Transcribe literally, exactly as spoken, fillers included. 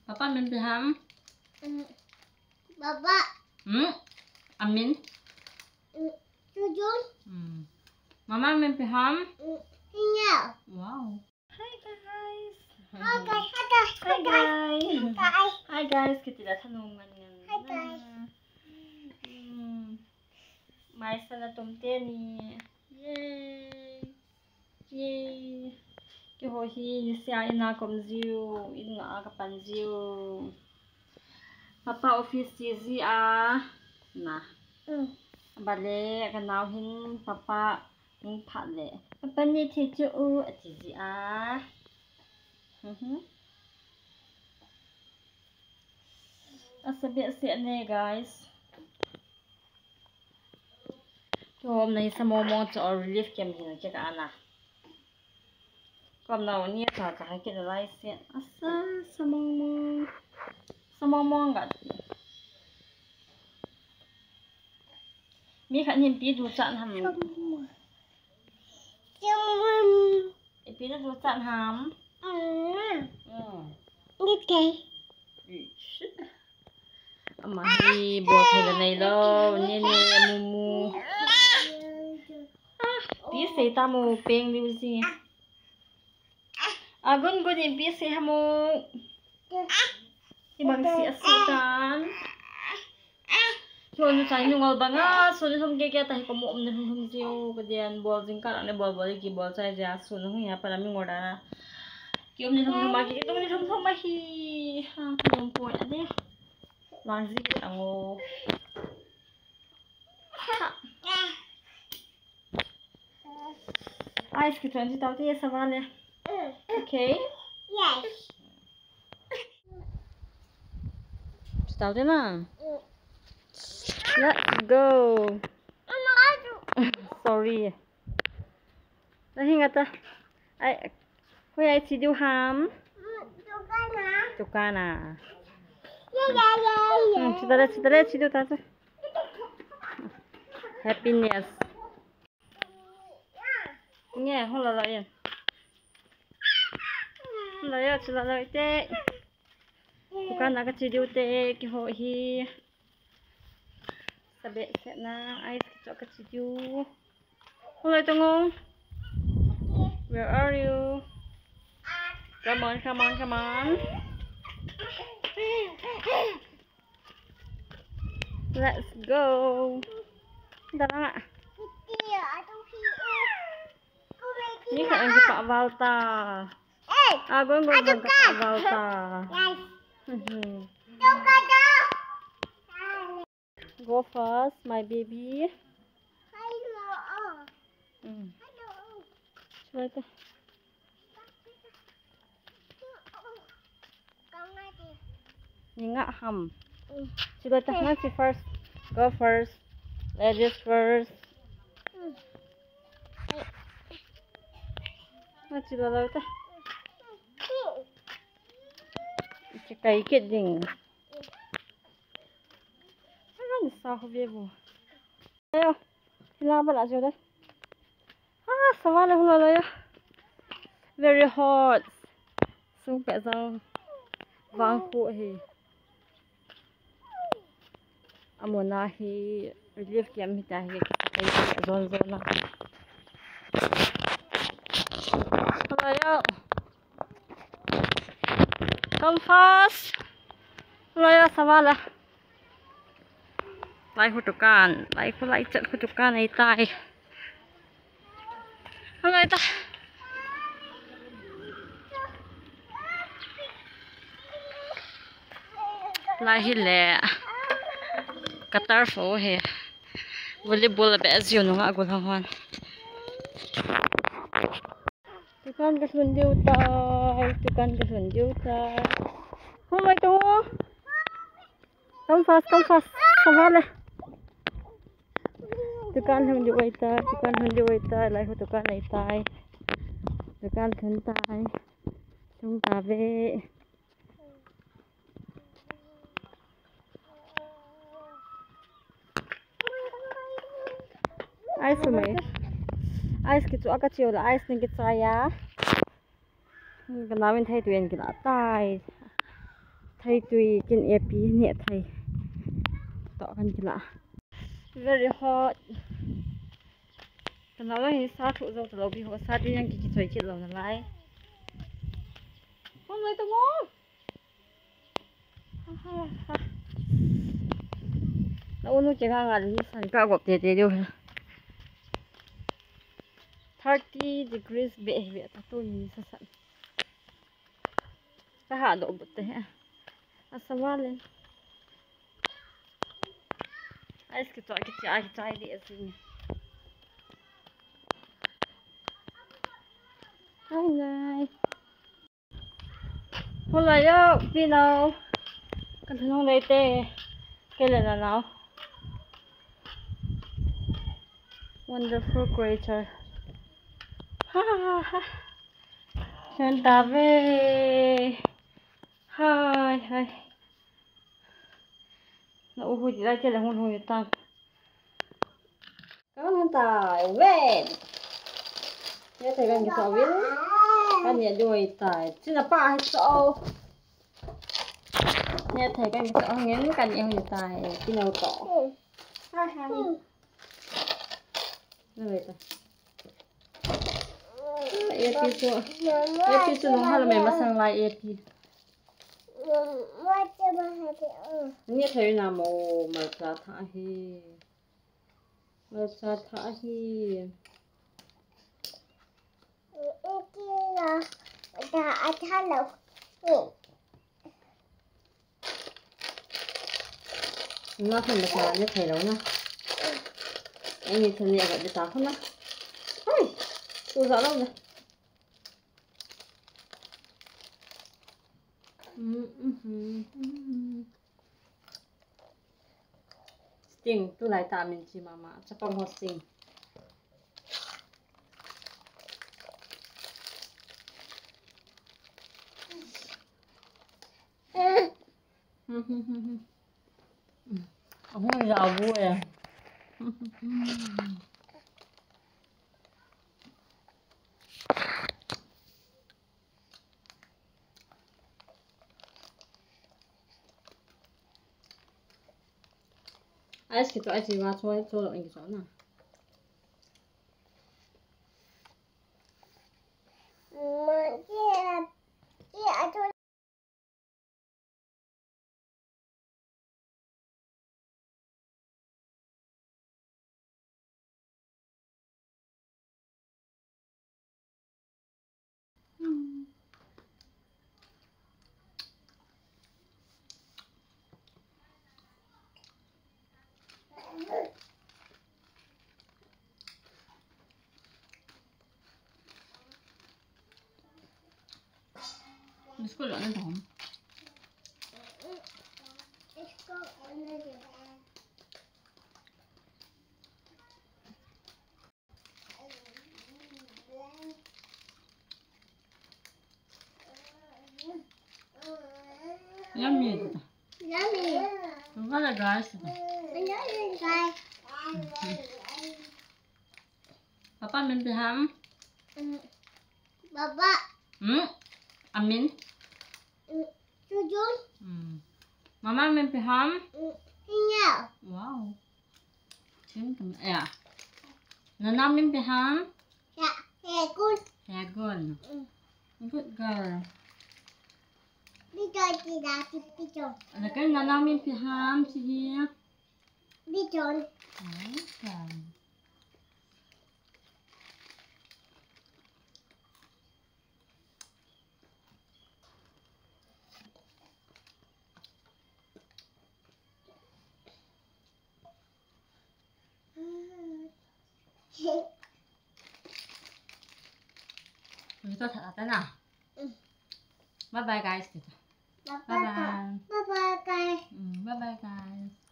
Papa min ipi ham? Mm. Papa. Hmm? Amin? Mm. Jujun. Hmm. Mama min ipi ham? Mm. Ina. Wow. Hi guys. Hi guys. Hi guys. Hi guys. Hi guys. Hi guys. Kiti la thanom ngan ngan. Hi guys. Hmm. Mai sana tum teni. Yay. Yay. Keiho hi niseh a in a ka um jiu, in nga a ka pan jiu. Papa office che ji a na. Mm. Bale ka nao hin papa hung phat le. Papa ni thi chu u ati ji a. Mhm. Asa behseh ne guys. Kihom na hi sa mong mong chu relief camp hin kika ana. Kom na ni sa sa ha kila lai se. Asa sa mong mong. Sa mong mong ga. Mi khat hin ipi duchat ham. Ipi na duchat ham. Mm. Okay. Ish. Ama hi bol thei la nei lou, nene, mumu. Ah, ipi sei ta mu peng liu ji. A gun gun in ipi sei ham u. Ibang si a si tan. Chon chai nu ngol banga, chon ni thum ke ke ta hi ko mo um ni thum thum jiu, ka dian bol jing ka ne bol bol ki bol chai ja, chon ni ya para mi ngol da. Ki um ni thum thum ma ki tung ni thum thum ma hi. Ha, ki um poi ane. Lang ji ki ango. Ice ki twenty tau te sa vale. Okay. Yes. Tau te na. Let's go. Sorry. Na hinga ta. Ai, hoi ai chi diu ham. Tukana. Hmm, chi ta le, chi ta le, chi diu ta ta. Happiness. Nge, hula la yen. Hula ya, chi la la ite. Tukana ka chi diu te, keiho hi. Sa behseh na, ice kicho ka chi diu. Hello, Tungu. Where are you? Come on, come on, come on. Let's go. Dala nga. Ni ka ang kipa valta. Agon gon gon ka valta. Go fast, my baby. Mm. Ni nga ham. Sila ta na si first. Go first. Ladies first. Na sila la ta. Chikai ke ding. Sa ho ve bo. Ayo, hila bala jo de. Ah, sa vale hula la ya. Very hot. Sung pe jang vang khu hi. Amuna hi relief camp hi ta hi, zon zon na. Hula ya. Come fast. Lai a sa vale. Lai khu tukan, lai khu lai chat khu tukan ei tai. Lai ta. Lai hi le. Ka turf u hi. Volleyball be as you know, a gol hang hon. Tukan ka lhun diu tai, tukan ka lhun diu tai. Hung mai tu. Come fast, come fast. Sa vale. Tukan lhun diu ai tai, tukan lhun diu ai tai, lai ho tukan ai tai. Tukan lhun tai. Lhung ta ve. Ice mai. Ice kichu a ka chiu la, ice ning kichai a. Ka namin thei tu en kila tai. Thei tui kin epi neh thei. Toh kan kila. Very hot. Kana la hi sa thu zo to lo bi ho sa ti yang ki ki choi kit lo na lai. Hon lai to mo. Ha, ha, ha. Na unu ke nga nga ni san ka gop te te diu. Thirty degrees be be ta tu ni sa sa. Ka ha do but te. Asa vale. Ice ki choi ki choi ki choi di asin. Hi guys. Hola yo, pino. Kan thunung lei te. Kele na nao. Wonderful creature. Ha ha ha. Yan tabe. Hi hi. Na uhu di lai kele hun hun tang. Kan ta ven. Ya te kan ki so vin. Kan ya doi tai. China pa hi so. Ya te kan ki so ngen kan ya hun tai. Kino to. Hai hai. Na ve ta. Ya pi so. Ya pi so nung hala me masang lai ya pi. Ni thei na mo malcha tha hi. Malcha tha hi. Na khun malcha ni thei lo na. Ai ni thei ni a ga ta khun na. Hai. Tu za lo na. Sting, tulai ta min chi mama, chapang ho sting. Ahung ja bu e. Ice kito, ice wa choi choi lo in kito na. School lo na dong. Yummy. Yummy. What a guys. Yummy guys. Papa min pi ham? Mm. Papa. Hmm? Amin? Mm. Jujun. Hmm. Mama min pi ham? Mm. Tingya. Wow. Chin kam ya. Nana min pi ham? Ya, Hegun. Hegun. Mm. Good girl. Bijon ti da ti bijon. Lakan nana min pi ham si hi. Bijon. Okay. Ito, tata na. Mm. Bye bye, guys. Bye bye. Bye bye. Bye bye, guys. Mm, bye bye, guys.